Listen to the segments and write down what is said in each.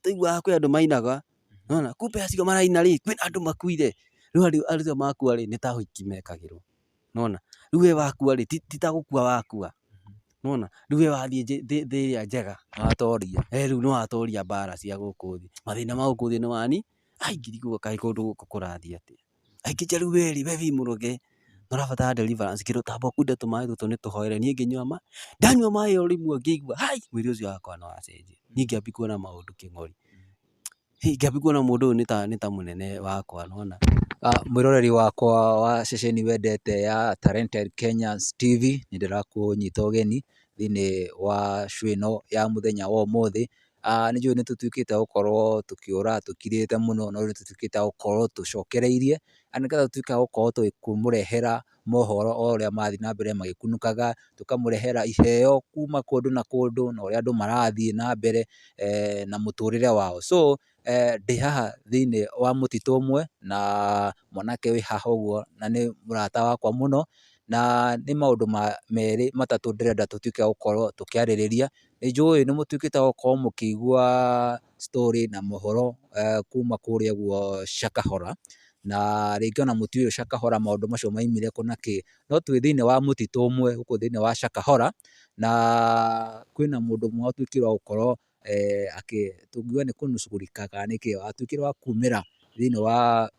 Nĩtwaiguaga kwĩ andũ mainaga, nĩwona, kumbe acio maraina rĩ, kwĩna andũ makuire. Rĩu andũ acio makua rĩ, nĩ ta ũhiki mekagĩrwo, nĩwona. Rĩu we wakua rĩ, ti ta gũkua wakua, nĩwona. Rĩu we wathiĩ thĩ ĩrĩa njega. Watoria. Rĩu nĩwatoria mbara cia gũkũ thĩ, mathĩna ma gũkũ thĩ nĩwani, ai ngĩrigwo kaĩ kũndũ gũkũ kũrathiĩ atĩa. Aingĩ rĩu we rĩ, we wĩ mũroge, nĩ ũrabatara deliverance, kĩndũ ta ũkunde tũmaĩ tũtũ nĩ tũhoere, niĩ ngĩnyua maĩ, ndanyua maĩ o rĩmwe ngĩigua hai, mwĩrĩ ũcio wakwa nĩ wacenjia, niĩ ngĩambia kuona maũndũ kĩng'ori, ngĩambia kuona mũndũ ũyũ nĩ ta mũnene wakwa nĩ wona. Mwĩroreri wakwa wa ceceni wendete ya Talented Kenyans TV, nĩ ndĩrakũnyita ũgeni thĩiniĩ wa show ĩno ya mũthenya wa ũmũthĩ. Nĩ njũĩ nĩ tũtuĩkĩte a gũkorwo tũkĩũra tũkirĩte mũno, no rĩu nĩ tũtuĩkĩte a gũkorwo tũcokereirie, na nĩgetha tũtuĩke a gũkorwo tũkĩmũrehera mohoro o ũrĩa marathiĩ na mbere magĩkunũkaga, tũkamũrehera iheo kuma kũndũ na kũndũ, na ũrĩa andũ marathiĩ na mbere na mũtũrĩre wao. So ndĩ haha thĩiniĩ wa mũtitũ ũmwe, na mwanake wĩ haha ũguo na nĩ mũrata wakwa mũno, na nĩ maũndũ merĩ matatũ ndĩrenda tũtuĩke a gũkorwo tũkĩarĩrĩria. Nĩ njũĩ nĩ mũtuĩkĩte a gũkorwo mũkĩigua story na mohoro kuma kũrĩa ũguo Shakahola, na rĩngĩ ona mũtiũĩ Shakahola maũndũ macio maumire kũ na kĩ, no twĩ thĩiniĩ wa mũtitũ ũmwe gũkũ thĩiniĩ wa Shakahola, na kwĩna mũndũ ũmwe watuĩkire wa gũkorwo akĩ tũngiuga nĩ kũnucũrĩka kana nĩkĩ, atuĩkire wa kumĩra thĩiniĩ wa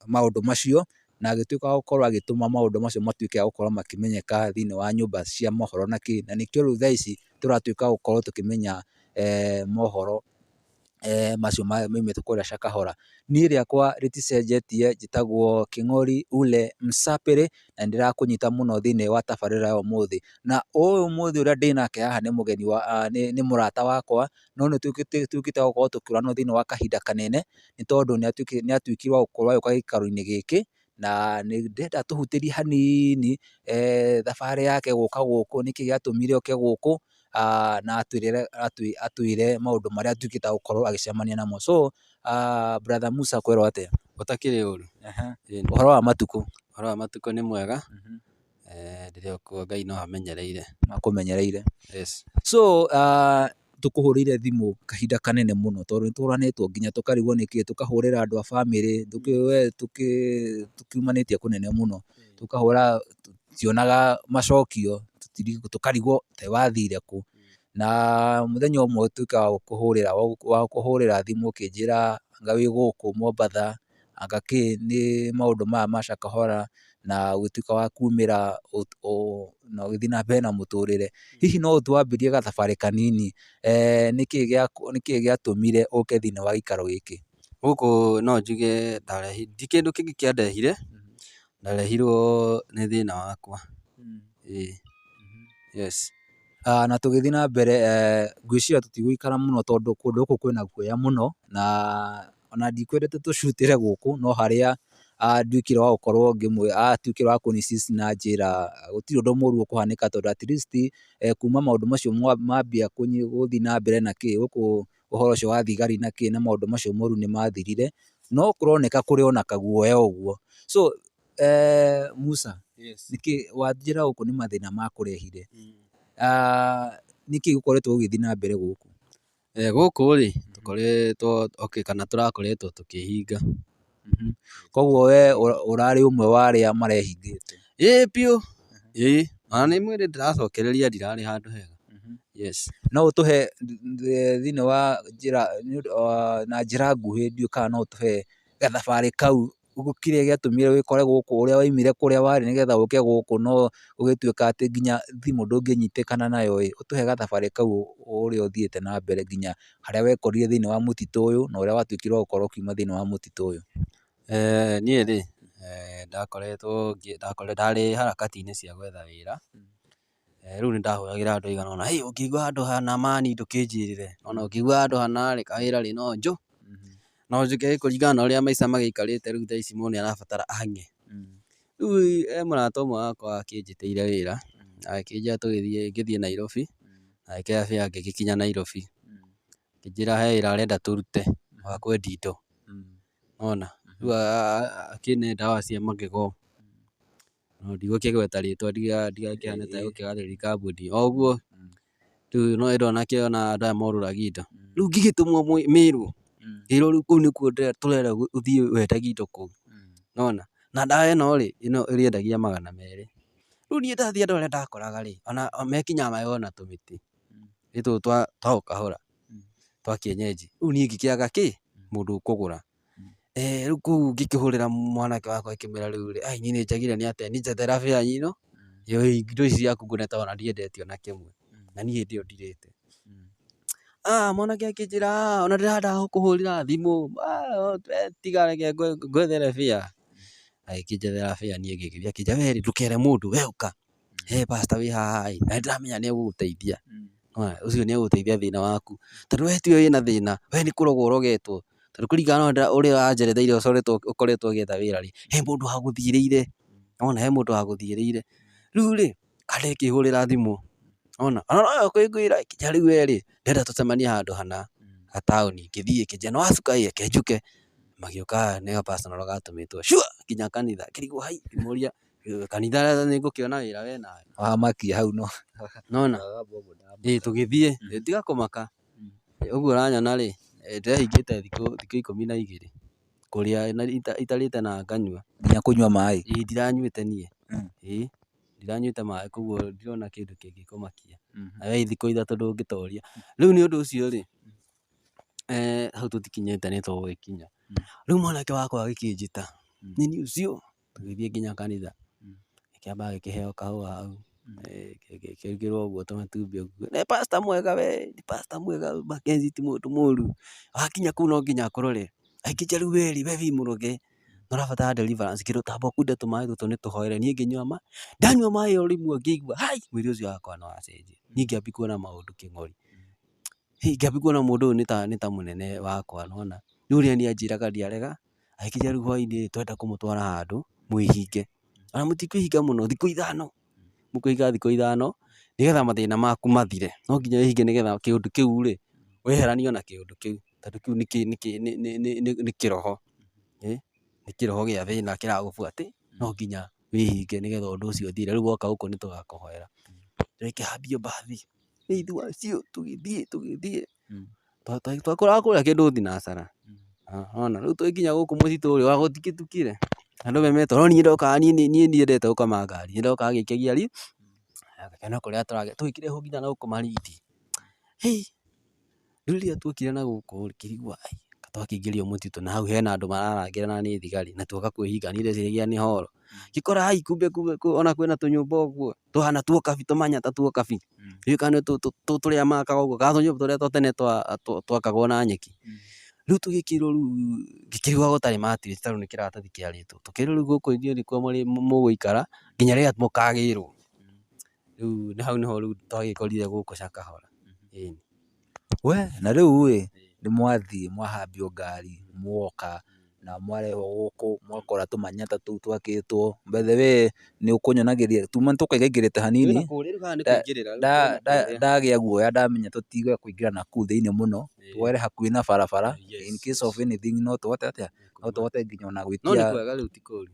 maũndũ macio, na agĩtuĩka wa gũkorwo agĩtũma maũndũ macio matuĩke a gũkorwo makĩmenyeka thĩiniĩ wa nyũmba cia mohoro na kĩ, na nĩkĩo rĩu thaa ici tũratuĩka a gũkorwo tũkĩmenya mohoro macio maumĩte kũrĩa Shakahola. Niĩ rĩakwa rĩticenjetie, njĩtagwo Kĩng'ori Ule Msapĩrĩ, na nĩ ndĩrakũnyita mũno thĩiniĩ wa tabarĩra ya ũmũthĩ. Na ũyũ ũmũthĩ ũrĩa ndĩnake haha nĩ mũgeni wa nĩ mũrata wakwa, no nĩ tũtuĩkĩte a gũkorwo tũkĩũranwo thĩiniĩ wa kahinda kanene, nĩ tondũ nĩ atuĩkire wa gũkorwo agĩũka gĩikaro-inĩ gĩkĩ, na nĩ ndĩrenda tũhutĩrie hanini thabarĩ yake gũka gũkũ, nĩkĩ gĩatũmire oke gũkũ, na atwĩre maũndũ marĩa atuĩkĩte wa gũkorwo agĩcemania namo. So brother Musa kwerwo atĩa? Gũtakĩrĩ ũru. Ũhoro wa matukũ? Ũhoro wa matukũ nĩ mwega, ndĩrĩ o kuo Ngai no amenyereire. Akũmenyereire. Yes. So tũkũhũrĩire thimũ kahinda kanene mũno tondũ nĩ tũranĩtwo nginya tũkarigwo nĩkĩ, tũkahũrĩra andũ a bamĩrĩ, we tũkiumanĩtie kũnene mũno, tũkahũra tũtionaga macokio, tũkarigwo kaĩ wathire kũ. Na mũthenya ũmwe ũtuĩke wa kũhũrĩra thimũ ũkĩnjĩra anga wĩ gũkũ Mombatha, anga kĩ nĩ maũndũ maya ma Shakahola na ũgĩtuĩka wa kumĩra na ũgĩthiĩ na mbere na mũtũrĩre. Hihi no ũtwambĩrie gathabarĩ kanini, nĩkĩ gĩatũmire ũke thĩiniĩ wa gĩikaro gĩkĩ? Gũkũ no njuge ti kĩndũ kĩngĩ kĩandehire, ndarehirwo nĩ thĩna wakwa. Ĩĩ, yes. Na tũgĩthiĩ na mbere, ngwĩciria tũtigũikara mũno tondũ kũndũ gũkũ kwĩna guoya mũno, na ona ndikwendete tũcutĩre gũkũ, no harĩa nduĩkire wa gũkorwo atuĩkire wa kũ insist na anjĩra gũtirĩ ũndũ mũru ũkũhanĩka tondũ at least kuma maũndũ macio mambia gũthiĩ na mbere na kĩ, gũkũ ũhoro ũcio wa thigari na kĩ na maũndũ macio moru nĩ mathirire, no kũroneka kũrĩ ona kaguoya ũguo. So Musa, nĩkĩ wanjĩra gũkũ nĩ mathĩna makũrehire, nĩkĩ gĩkoretwo gĩgĩthiĩ na mbere gũkũ? Gũkũ rĩ, tũkoretwo okay kana tũrakoretwo tũkĩhinga. Koguo we ũrarĩ ũmwe wa arĩa marehingĩte? Ĩĩ biũ, ĩĩ ona nĩ mwĩrĩ ndĩracokereria ndirarĩ handũ hega. Yes. No ũtũhe thĩinĩ wa njĩra na njĩra nguhĩ, ndiũĩ kana no ũtũhe gathabarĩ kau, kĩrĩa gĩatũmire wĩkore gũkũ, ũrĩa waumire kũrĩa warĩ nĩgetha ũke gũkũ no ũgĩtuĩka atĩ nginya thimũ ndũngĩnyitĩkana nayo ĩ, ũtũhe gathabarĩ kau ũrĩa ũthiĩte na mbere nginya harĩa wekorire thĩinĩ wa mũtitũ ũyũ na ũrĩa watuĩkire wa gũkorwo ũkiuma thĩinĩ wa mũtitũ ũyũ. Niĩ rĩ, ndakoretwo ndarĩ harakati-inĩ cia gwetha wĩra. Rĩu nĩ ndahũragĩra andũ aigana ũna, hĩ ũngĩigua handũ hana mani ndũkĩnjĩrĩre, ona ũngĩigua handũ hana rĩ kawĩra rĩ no njũ no njũke kũringana na ũrĩa maica magĩikarĩte rĩu thaa ici mũndũ nĩ arabatara ahang'e. Rĩu he mũrata ũmwe wakwa akĩnjĩtĩire wĩra, agĩkĩnjĩra tũgĩthiĩ ngĩthiĩ Nairobi, agĩkĩoya fare ngĩgĩkinya Nairobi, akĩnjĩra he wĩra arenda tũrute wa kwendia indo, nĩwona. Rĩu akĩne ndawa cia magego, no ndigũkĩgweta rĩtwa ndigakĩhane ta egũkĩgathĩrĩria kambuni, o ũguo rĩu no ĩndĩ onake ona andũ aya morũragia indo. Rĩu ngĩgĩtũmwo Mĩrũ, ngĩrwo rĩu kũu nĩkuo tũrenda ũthiĩ wendagie indo kũu, nĩwona. Na ndawa ĩno rĩ, ĩno ĩrĩendagia 200. Rĩu niĩ ndathiĩ andũ arĩa ndakoraga rĩ, ona mekinyaga maĩ na tũmĩtĩ, nĩ tũtũ twa gũkahũra twa kienyeji. Rĩu niĩ ngĩkĩaga kĩ, mũndũ ũkũgũra. Rĩu kũu ngĩkĩhũrĩra mwanake wakwa ngĩmwĩra rĩu rĩ, ai niĩ nĩ njagire nĩ atĩa, niĩ njetherera fare ĩno, indo ici ciaku ngũnete ona ndiendetie ona kĩmwe, na niĩ hĩndĩ ĩyo ndirĩte. Mwanake akĩnjĩra ona ndĩrendaga gũkũhũrĩra thimũ, we tiga reke ngwethere fare. Agĩkĩnjethera fare niĩ ngĩgĩthiĩ, akĩnjĩra we rĩ ndũkere mũndũ we ũka, he pastor wĩ haha ĩ, na nĩndĩramenya nĩ egũgũteithia. Nĩwona ũcio nĩ egũgũteithia thĩna waku, tondũ we tiwe wĩna thĩna, we nĩ kũrogwo ũrogetwo. Tondũ kũringana na ũrĩa ũranjeretheire ũkoretwo ũgĩetha wĩra rĩ, he mũndũ wagũthiĩrĩire, nĩwona he mũndũ wagũthiĩrĩire. Rĩu rĩ, kandekĩhũrĩra thimũ, nĩwona, ona nowe ũkũnjĩra nginya rĩu we rĩ, ndĩrenda tũcemanie handũ hana gataũni, ngĩthiĩ ngĩnjĩra nĩ wacuka ĩ reke njuke, magĩũka nĩ ga personal gatũmĩtwo cua nginya kanitha, ngĩrigwo hai, ngĩmũria kanitha nĩ ngũkĩona wĩra we nawe, Wamakia hau no. Nĩwona, ĩ tũgĩthiĩ, tiga kũmaka. Ũguo ũranyona rĩ, ndĩrehingĩte thikũ 12 kũrĩa itarĩte na nganyua. Nginya kũnyua maĩ? Ĩĩ ndiranyuĩte niĩ, ĩĩ ndiranyuĩte maĩ koguo ndirona kĩndũ kĩngĩkũmakia. Na we thikũ 3 ndũngĩtoria. Rĩu nĩ ũndũ ũcio rĩ, hau tũtikinyĩte nĩ tũgũgĩkinya. Rĩu mwanake wakwa agĩkĩnjĩta, nĩ niĩ ũcio. Tũgĩthiĩ nginya kanitha, gĩkĩamba gĩkĩheo kahũa hau, gĩkĩrugĩrwo ũguo tũmatumbĩ ũguo, nĩ pastor mwega we, nĩ pastor mwega Mackenzie ti mũndũ mũru, wakinya kũu no nginya akũrore, akĩnjĩra rĩu we rĩ, we wĩ mũroge, nĩ ũrabatara deliverance, kĩndũ ta amba ũkunde tũmaĩ tũtũ nĩ tũhoere, niĩ ngĩnyua maĩ, ndanyua maĩ o rĩmwe ngĩigua hai, mwĩrĩ ũcio wakwa nĩ wacenjia, niĩ ngĩambia kuona maũndũ kĩng'ori, ngĩambia kuona mũndũ ũyũ nĩ ta mũnene wakwa nĩwona, rĩu ũrĩa niĩ anjĩraga ndiarega. Agĩkinya rĩu hwainĩ twenda kũmũtwara handũ mwĩhinge, ona mũtikwĩhinga mũno thikũ 5, mũkwĩhinga thikũ 5 nĩgetha mathĩna maku mathire. No nginya wĩhinge nĩgetha kĩũndũ kĩu rĩ, weheranio na kĩũndũ kĩu, tondũ kĩu nĩ kĩroho, nĩ kĩroho gĩa thĩna kĩragũbuatĩ, no nginya wĩhinge nĩgetha ũndũ ũcio ũthire. Rĩu woka gũkũ nĩ tũgakũhoera. Tũgĩkĩhambio mbathi, nĩ ithuĩ acio tũgĩthiĩ tũgĩthiĩ. Twakoraga kũrĩa kĩndũ thinacara, nĩwona, rĩu tũgĩkinya gũkũ mũtitũ rĩ, ona gũtigĩtukire, andũ memetwo, no niĩ ndokaga niĩ ndiendete gũkoma ngari, niĩ ndokaga ngĩikagia ngakena kũrĩa tũrathiĩ, tũgĩkĩrehwo nginya na gũkũ Malindi, hĩ, rĩu rĩrĩa tuokire na gũkũ rĩ, ngĩigua ai, ta twakĩingĩrio mũtitũ na hau hena andũ mararangĩra na nĩ thigari, na tuoka kwĩhinga, niĩ ndeciragia nĩ horo, ngĩkora ai kumbe ona kwĩna tũnyũmba ũguo, tũhana tuokabi tũmanyata tuokabi. Ndiũĩ kana nĩ tũrĩa makaga ũguo kana tũnyũmba tũrĩa twa tene twakagwo na nyeki. Rĩu tũgĩkĩrwo rĩu ngĩkĩigua gũtarĩ mattress tondũ nĩ kĩratathi kĩarĩtwo. Tũkĩrwo rĩu gũkũ inyuĩ nĩkuo mũgũikara nginya rĩrĩa mũkagĩrwo. Rĩu hau nĩho rĩu twagĩkorire gũkũ Shakahola, ĩni. We na rĩu ĩ, nĩ mwathiĩ mwahambio ngari mwoka na mwarehwo gũkũ mwakora tũmanyata tũu twakĩtwo. By the way nĩ ũkũnyonagĩria tuma tũkaingaingĩrĩte hanini, ndagĩa guoya ndamenya tũtige kũingĩra nakũu thĩiniĩ mũno, twere hakuhĩ na barabara in case of anything no tũhote atĩa, no tũhote nginya ona gwĩtia. No nĩ kwega rĩu ti kũru.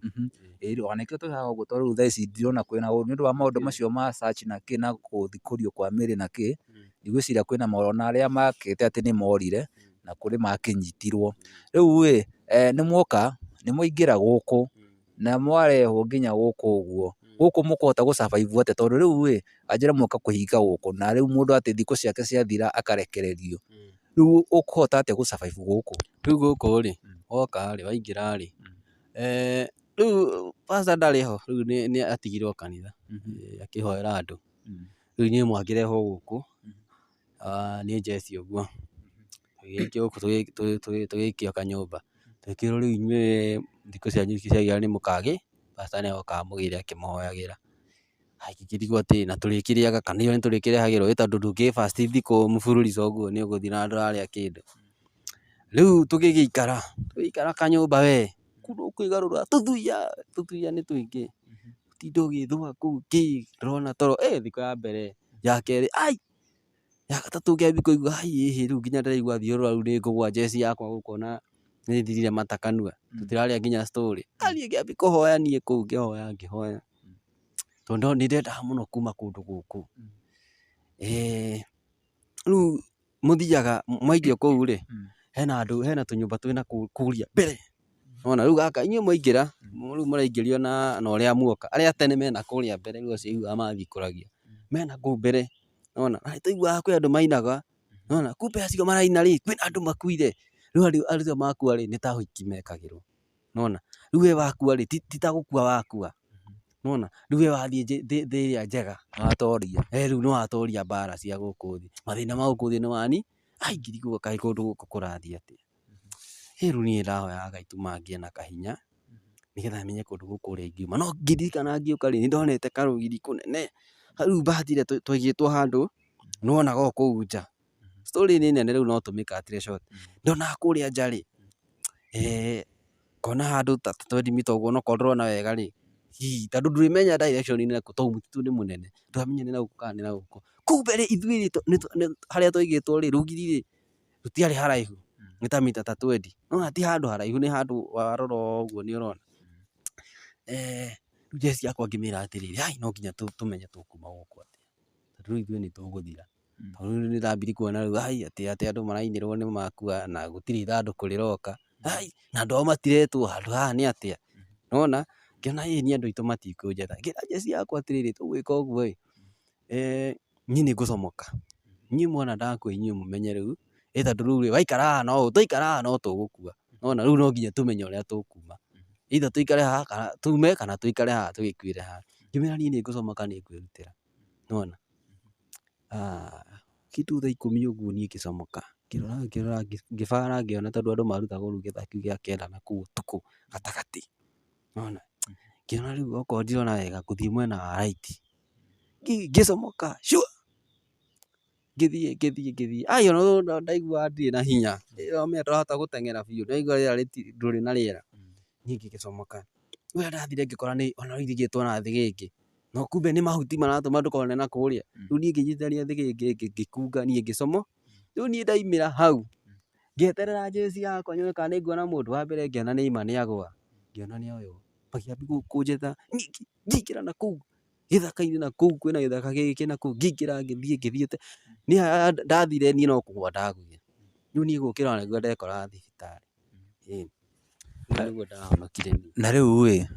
Ĩĩ ona nĩkĩo twĩ haha ũguo tondũ rĩu thaa ici ndirona kwĩna ũru nĩ ũndũ wa maũndũ macio ma search na kĩ na gũthikũrio kwa mĩrĩ na kĩ. Ndigwĩciria kwĩna maũndũ ona arĩa makĩte atĩ nĩ morire na kũrĩ makĩnyitirwo. Rĩu ĩ, nĩ mwoka nĩ mwaingĩra gũkũ na mwarehwo nginya gũkũ ũguo, gũkũ mũkũhota gũ survive atĩa tondũ rĩu ĩ, anjĩra mwoka kwĩhinga gũkũ na rĩu mũndũ atĩ thikũ ciake ciathira akarekererio, rĩu ũkũhota atĩa gũ survive gũkũ? Rĩu gũkũ rĩ, woka rĩ, waingĩra rĩ, rĩu pastor ndarĩ ho, rĩu nĩ atigirwo kanitha akĩhoera andũ. Rĩu inyuĩ mwakĩrehwo gũkũ nĩ njeci ũguo, tũgĩgĩikio gũkũ tũgĩikio kanyũmba, tũgĩkĩrwo rĩu inyuĩ thikũ cianyu ciathira nĩ mũkagĩ, pastor nĩ agoka amũgĩre akĩmũhoyagĩra. Ngĩkĩrigwo atĩrĩ na tũrĩkĩrĩaga kana nĩ tũrĩkĩrehagĩrwo ĩ tondũ ndũngĩ fast thikũ mũbururico ũguo nĩ ũgũthiĩ na ndũrarĩa kĩndũ. Rĩu tũgĩgĩikara, tũgĩikara kanyũmba we, kũndũ kwĩgarũra tũthuia, tũthuia nĩ tũingĩ. Ũtinde ũgĩthũa kũu kĩ ndũrona toro, thikũ ya mbere, ya kerĩ ai, ya gatatũ ngĩambia kũigua ai ĩhĩ rĩu nginya ndĩraigua thiũrũra rĩu nĩngũgũa njeci yakwa gũkũ ona nĩthirire mata kanua, tũtirarĩa nginya story. Niĩ ngĩambia kũhoya niĩ kũu ngĩhoya ngĩhoya, tondũ nĩndendaga mũno kuma kũndũ gũkũ. Rĩu Mũthiaga mwaikio kũu rĩ, hena andũ, hena tũnyũmba twĩna kũrĩa mbere. Nĩwona rĩu gaka inyuĩ mwaingĩra, rĩu mũraingĩrio na ũrĩa muoka. Arĩa a tene mena kũrĩa mbere rĩu acio ũiguaga mathikũragio, mena kũu mbere. Nĩwona, na nĩtũiguaga kwĩ andũ mainaga, nĩwona, kumbe acio maraina rĩ, kwĩna andũ makuire. Rĩu andũ acio makua rĩ, nĩ ta ũhiki mekagĩrwo. Nĩwona, rĩu we wakua rĩ, ti ta gũkua wakua, nĩwona, rĩu we wathiĩ thĩ ĩrĩa njega. Nĩwatoria. Rĩu nĩwatoria mbara cia gũkũ thĩ, mathĩna ma gũkũ thĩ nĩwani, ai ngĩrigwo kaĩ kũndũ gũkũ kũrathiĩ atĩa. Rĩu niĩ ndahoyaga Ngai tu mangĩe na kahinya, nĩgetha menye kũndũ gũkũ ũrĩa ingiuma. No ngĩririkana ngĩũka rĩ, nĩndonete karũgiri kũnene, rĩu bahati ĩrĩa twaigĩtwo handũ, nĩwonaga o kũu nja. Story nĩ nene rĩu no tũmĩkatire short. Ndonaga kũrĩa nja rĩ, ngona handũ ta twendi mita ũguo onokorwo ndũrona wega rĩ, hihi tondũ ndũrĩmenya direction nĩ ĩrĩkũ tondũ mũtitũ nĩ mũnene, ndũramenya nĩ naũkũ kana nĩ naũkũ. Kumbe rĩ ithuĩ rĩ harĩa twaigĩtwo rĩ, rũgiri rĩ, rũtiarĩ haraihu, nĩ ta mita ta twendi, nĩwona ti handũ haraihu nĩ handũ warora ũguo nĩ ũrona. Rĩu njeci yakwa ngĩmĩra atĩrĩrĩ, ai no nginya tũmenye tũkuma gũkũ atĩa, tondũ rĩu ithuĩ nĩ tũgũthira. Tondũ rĩu nĩndambirie kuona rĩu ai atĩ atĩ andũ marainĩrwo nĩ makua na gũtirĩ ithandũkũ rĩroka, ai na andũ ao matiretwo handũ haha nĩ atĩa, nĩwona? Ngĩona ĩ niĩ andũ aitũ matikũnjetha, ngĩra njeci yakwa atĩrĩrĩ tũgwĩka ũguo ĩ, niĩ nĩ ngũcomoka, niĩ mwona ndakua inyuĩ mũmenye rĩu, ĩ tondũ rĩu rĩ waikara haha no twaikara haha no tũgũkua, nĩwona? Rĩu no nginya tũmenye ũrĩa tũkuma, either tũikare haha kana tume kana tũikare haha tũgĩkuĩre haha. Ngĩmwĩra niĩ nĩ ngũcomoka nĩ ngwĩrutĩra, nĩwona? Kĩndũ thaa ikũmi ũguo niĩ ngĩcomoka, ngĩrora ngĩrora ngĩbara ngĩona tondũ andũ marutagwo rĩu gĩthaa kĩu gĩa kenda na kũu ũtukũ gatagatĩ, nĩwona? Ngĩona rĩu okorwo ndirona wega ngũthiĩ mwena wa right, ngĩcomoka cua! Ngĩthiĩ ngĩthiĩ ngĩthiĩ, ai ona ndaiguaga ndirĩ na hinya, ũramenya ndũrahota gũteng'era biũ, ndĩraigua rĩera ndũrĩ na rĩera, niĩ ngĩgĩcomoka. Rĩu ndathire ngĩkora ona rũirigĩtwo na thĩgĩngĩ, no kumbe nĩ mahuti maratũma ndũkone na kũrĩa. Rĩu niĩ ngĩnyitithania thĩgĩngĩ ngĩkunga niĩ ngĩcomo, rĩu niĩ ndaimĩra hau, ngĩeterera njeci yakwa nyone kana nĩ nguona mũndũ, wa mbere ngĩona nĩ ima nĩ agũa, ngĩona nĩ oywo, makĩambia kũnjetha, ngĩingĩra na kũu gĩthaka-inĩ na kũu kwĩna gĩthaka gĩkĩ na kũu, ngĩingĩra ngĩthiĩ ngĩthiĩte, niĩ ndathire niĩ no kũgũa ndagũire, rĩu niĩ gũkĩra nĩguo ndekora thibitarĩ. Ũguo nĩguo ndahonokire niĩ. Na rĩu ĩ,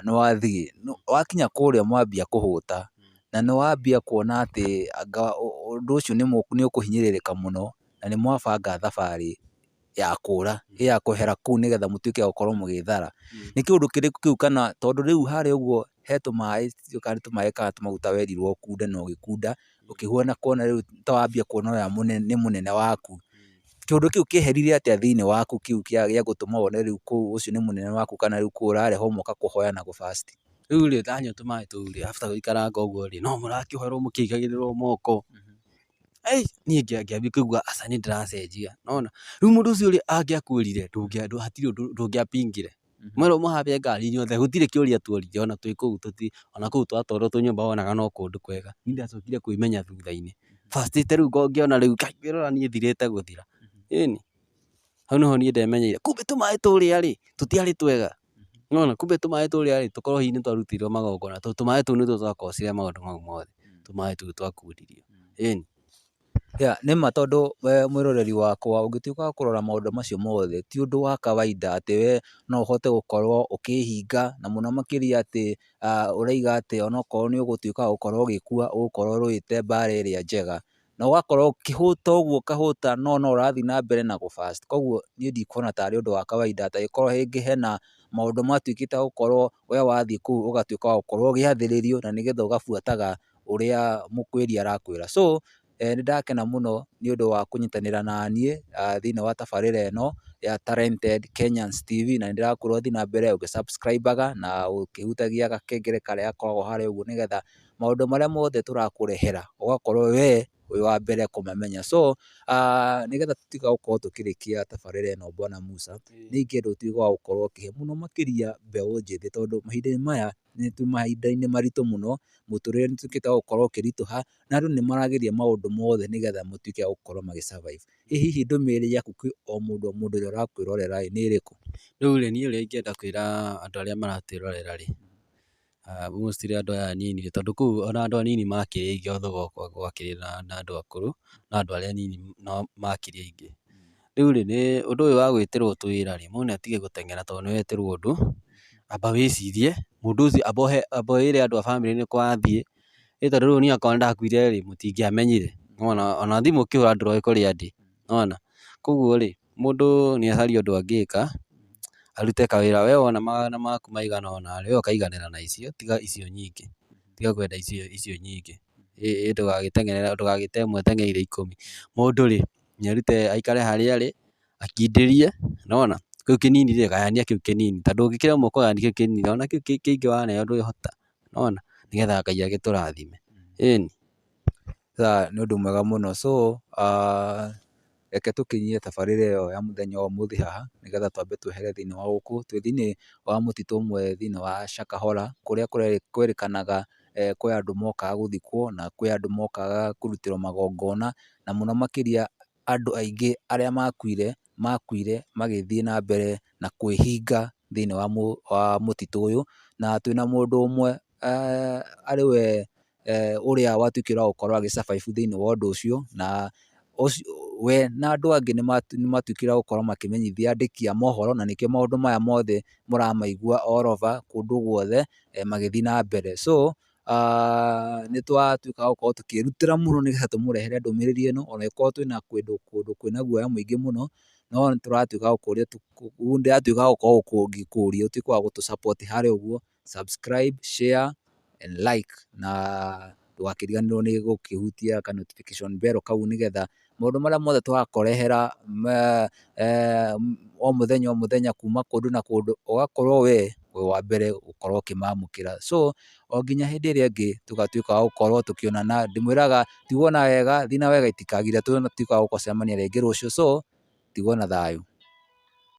nĩ wathiĩ, wakinya kũrĩa mwambia kũhũta, na nĩ wambia kuona atĩ anga ũndũ ũcio nĩ ũkũhinyĩrĩrĩka mũno, na nĩ mwabanga thabarĩ ya kũra, ya kwehera kũu nĩgetha mũtuĩke a gũkorwo mũgĩthara. Nĩ kĩũndũ kĩrĩkũ kĩu kana tondũ rĩu harĩa ũguo he tũmaĩ sijui kana nĩ tũmaĩ kana tũmaguta werirwo ũkunde na ũgĩkunda, ũkĩhuana kuona rĩu ta wambia kuona ũrĩa nĩ mũnene waku. Kĩũndũ kĩu kĩeherire atĩa thĩinĩ waku kĩu gĩa gũtũma wone rĩu kũu ũcio nĩ mũnene waku kana rĩu kũu ũrarehwo mũka kũhoya na gũ fast? Rĩu rĩ, ndanyua tũmaĩ tũu rĩ, after gũikaranga ũguo rĩ, no mũrakĩhoerwo mũkĩigagĩrĩrwo moko. Niĩ ngĩambia kũigua aca nĩ ndĩracenjia, nĩwona? Rĩu mũndũ ũcio rĩ, angĩakwĩrire hatirĩ ũndũ ndũngĩabingire. Mwerwo mũhambe ngari inyuothe gũtirĩ kĩũria tuoririe ona twĩ kũu ona kũu twatwarwo tũnyũmba wonaga no kũndũ kwega. Niĩ ndacokire kwĩmenya thutha-inĩ. First ta rĩu ngĩona rĩu Ngai ngĩrora niĩ thirĩte gũthira. Ĩni, hau nĩho niĩ ndemenyeire kumbe tũmaĩ tũrĩa rĩ, tũtiarĩ twega. Nĩwona kumbe tũmaĩ tũrĩa rĩ, tũkorwo hihi nĩ twarutĩirwo magongona tondũ tũmaĩ tũu nĩtuo twakocire maũndũ mau mothe, tũmaĩ tũu twakundirio. Ĩni. Yeah, nĩ ma tondũ we mwĩroreri wakwa ũngĩtuĩka wa kũrora maũndũ macio mothe ti ũndũ wa kawaida atĩ we no ũhote gũkorwo ũkĩhinga na mũno makĩria atĩ ũraiga atĩ onokorwo nĩ ũgũtuĩka wa gũkorwo ũgĩkua ũgũkorwo ũrũĩte mbara ĩrĩa njega, na ũgakorwo ũkĩhũta ũguo ũkahũta no no ũrathiĩ na mbere na gũ fast koguo niĩ ndikuona tarĩ ũndũ wa kawaida atĩ angĩkorwo rĩngĩ hena maũndũ matuĩkĩte gũkorwo we wathiĩ kũu ũgatuĩka wa gũkorwo ũgĩathĩrĩrio na nĩgetha ũgabuataga ũrĩa mũkwĩri arakwĩra. So nĩ ndakena mũno nĩ ũndũ wa kũnyitanĩra na niĩ thĩinĩ wa tabarĩra ĩno ya Talented Kenyans TV, na nĩ ndĩrakwĩra ũthiĩ na mbere ũgĩ subscribe aga na ũkĩhutagia gakengere karĩa gakoragwo harĩa ũguo nĩgetha maũndũ marĩa mothe tũrakũrehera ũgakorwo we wĩ wa mbere kũmamenya. So nĩgetha tũtuĩke a gũkorwo tũkĩrĩkia tabarĩra ĩno Bwana Musa, nĩ ingĩenda ũtuĩke wa gũkorwo ũkĩhe mũno makĩria mbeũ njĩthĩ tondũ mahinda-inĩ maya nĩ twĩ mahinda-inĩ maritũ mũno, mũtũrĩre nĩ ũtuĩkĩte wa gũkorwo ũkĩritũha, na andũ nĩ marageria maũndũ mothe nĩgetha matuĩke a gũkorwo magĩ survive. Ĩ hihi ndũmĩrĩri yaku kwĩ o mũndũ o mũndũ ũrĩa ũrakwĩrorera ĩ nĩ ĩrĩkũ? Rĩu rĩ, niĩ ũrĩa ingĩenda kwĩra andũ arĩa maratwĩrorera rĩ, Mostly andũ aya anini tondũ kũu ona andũ anini makĩrĩ aingĩ although gwakĩrĩ na andũ akũrũ, no andũ arĩa anini no makĩrĩ aingĩ. Rĩu rĩ, nĩ ũndũ ũyũ wa gwĩtĩrwo tũwĩra rĩ, mũndũ nĩ atige gũteng'era tondũ nĩ wetĩrwo ũndũ, amba wĩcirie, mũndũ ũcio amba wĩre andũ a bamĩrĩ nĩkũ wathiĩ, ĩ tondũ rĩu niĩ okorwo nĩ ndakuire rĩ, mũtingĩamenyire, nĩwona ona thimũ ũkĩhũra ndũroĩ kũrĩa ndĩ, nĩwona. Koguo rĩ, mũndũ nĩ acarie ũndũ angĩka, arute kawĩra, we wona magana maku maigana ũna rĩ, we ũkaiganĩra na icio, tiga icio nyingĩ, tiga kwenda icio nyingĩ, ĩ ndũgagĩteng'ere ndũgagĩte ĩmwe ũteng'ereire ikũmi. Mũndũ rĩ, nĩ arute aikare harĩa arĩ, akindĩrie, nĩwona, kĩu kĩnini rĩ, gayania kĩu kĩnini, tondũ ũngĩkĩremwo kũgayania kĩu kĩnini ona kĩu kĩingĩ waneo ndwĩhota, nĩwona, nĩgetha Ngai agĩtũrathime, ĩni. Nĩ ũndũ mwega mũno. So reke tũkinyie tabarĩra ĩyo ya mũthenya wa ũmũthĩ haha, nĩgetha twambe twehere thĩinĩ wa gũkũ. Twĩ thĩinĩ wa mũtitũ ũmwe thĩinĩ wa Shakahola, kũrĩa kwerĩkanaga kwĩ andũ mokaga gũthikwo na kwĩ andũ mokaga kũrutĩrwo magongona, na mũno makĩria andũ aingĩ arĩa makuire, makuire magĩthiĩ na mbere na kwĩhinga thĩinĩ wa mũtitũ ũyũ. Na twĩna mũndũ ũmwe arĩ we ũrĩa watuĩkire wa gũkorwo agĩ survive thĩinĩ wa ũndũ ũcio, na we na andũ angĩ nĩ matuĩkire a gũkorwo makĩmenyithia andĩki a mohoro, na nĩkĩo maũndũ maya mothe mũramaigua all over kũndũ guothe magĩthiĩ na mbere. So nĩ twatuĩka a gũkorwo tũkĩrutĩra mũno nĩgetha tũmũrehere ndũmĩrĩri ĩno, ona ĩkorwo twĩna kũndũ kwĩna guoya mũingĩ mũno, no nĩ tũratuĩka a gũkũria, ndĩratuĩka wa gũkorwo ngĩkũria ũtuĩke wa gũtũ support harĩa ũguo, subscribe, share and like, na ndũgakĩriganĩrwo nĩ gũkĩhutia ka notification bell kau, nĩgetha maũndũ marĩa mothe tũrakũrehera o mũthenya o mũthenya kuma kũndũ na kũndũ, ũgakorwo we wĩ wa mbere gũkorwo ũkĩmamũkĩra. So o nginya hĩndĩ ĩrĩa ĩngĩ tũgatuĩka wa gũkorwo tũkĩonana, ndĩmwĩraga tigwo na wega, thiĩ na wega itikagirie tũtuĩke wa gũcemania rĩngĩ rũciũ, so tigwo na thayũ.